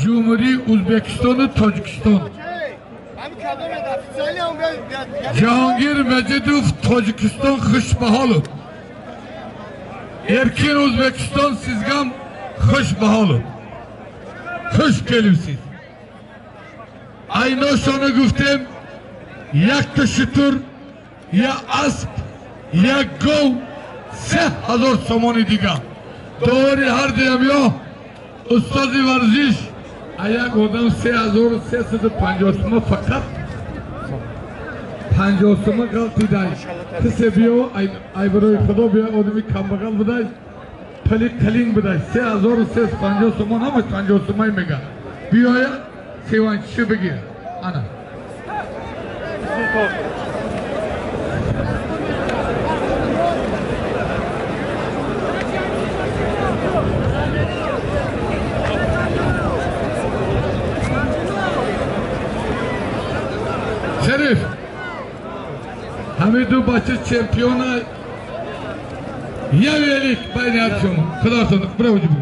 Ҷумҳурии Ӯзбекистону Тоҷикистон. Ҷаҳонгир Маҷидов Тоҷикистон хушбаҳолов. Эркин Ӯзбекистон sizgam хушбаҳолов. Хуш келибсиз. Айношону гуфтем якта шутур, я асп, як гов, 3000 сомони дига. Довари ҳар дуям ё устоди варзиш як одам 3350 сума фақат 50 сума ғалтидай. Кисе биё ай барои худо биё одами камбағал будай, пали калин будай. 3350 сомон ҳама 50 сумай мега. Биёя севанчиши бигир. Ана. Шериф, ҳамин ду бача чемпиона я велик байни ҳар шумо. Худосон, браво ҷибу.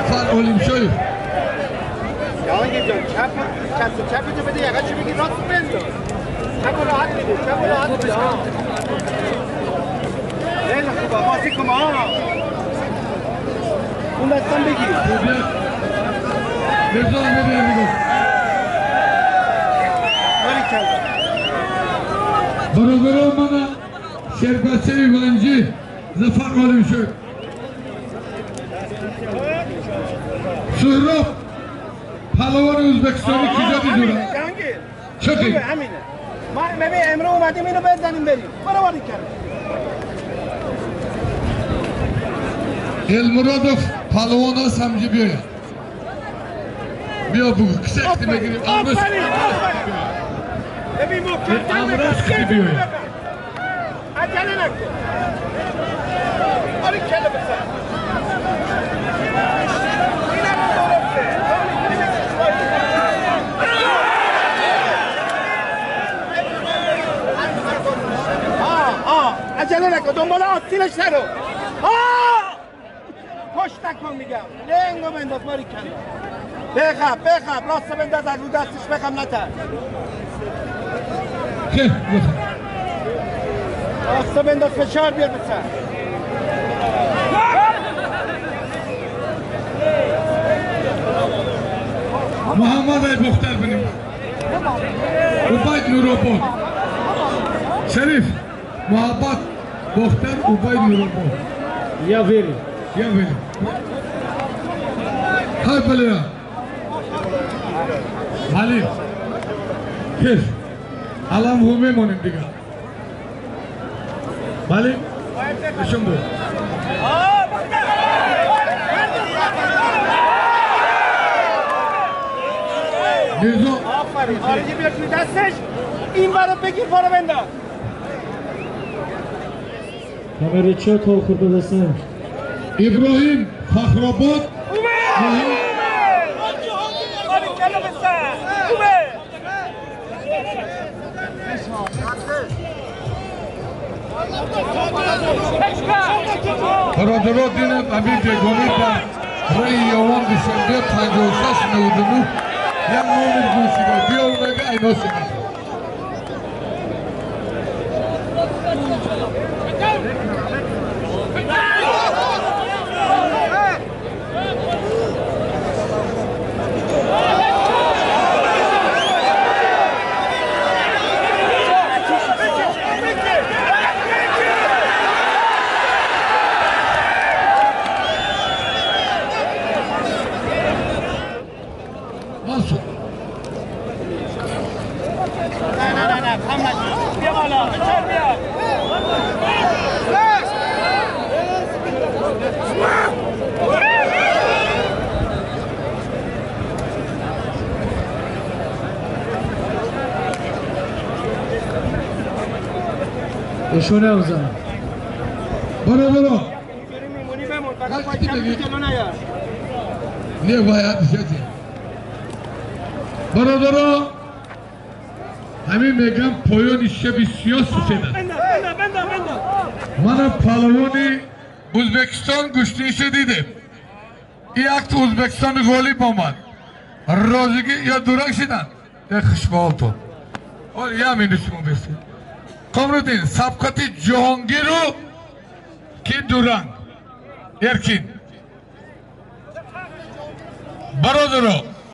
Фар Олимшоев. Jahangir جان چپ چپ چپتو بده یقه‌شو بگیر راست بنداز. چپ راحت بده، چپ راحت بده. خیلی خوبه، بازی کن. اون دستم بگیر. میرزا میبینم برادران من شربتچه ونجی زفر Olimshoyev. Suhrob پهلوان ازبکستانی کجا دیدورم؟ چکی؟ همینه. ما ببین امروز اومدیم اینو بزنیم بریم. برو وارد کرد. Elmuradov پهلوان است همجی بیاید. بیا بگو کسی میگیریم. ببین امروز کی بیاید؟ عجله نکن. آره کله بزن. عجله نکن، دنبال آستینش نرو. پشت نکن میگم. لنگو بنداز باری کلا. بخب بخب راست بنداز از رو دستش بخب نتر. راست بنداز فشار بیار به سر. محمد ای بختر بنیم. عبید نورآباد. شریف محبت بختر عبید نورآباد. یا ویلی. یا ویلی. های بلیا. علی. کیف. الان هم میمونیم دیگه. بله؟ نشون بده. میرزا آفرین. خارجی بیار توی دستش. این برو بگیر برو بنداز. کامرچه تol خورده ابراهیم فخرآباد. برادران دینم امیر بگانی در رای یوان دوشنبه 56 99 یک نومر گوشیده بیا و مگه اینا سیگه نشونه بزن. برو برو. نه باید شدی. برو برو. همین میگم پایان شب سیاه سفید. من پهلوانی Ӯзбекистон гӯштиниша дидем. Якта Ӯзбекистон ғолиб омад. Розигӣ ё дуранг шидан? Хушбоҳолтон. Я минут шумо бесед. Комруддин, сабқати Ҷоҳонгиру ки дуранг. Эркин. Бародаро,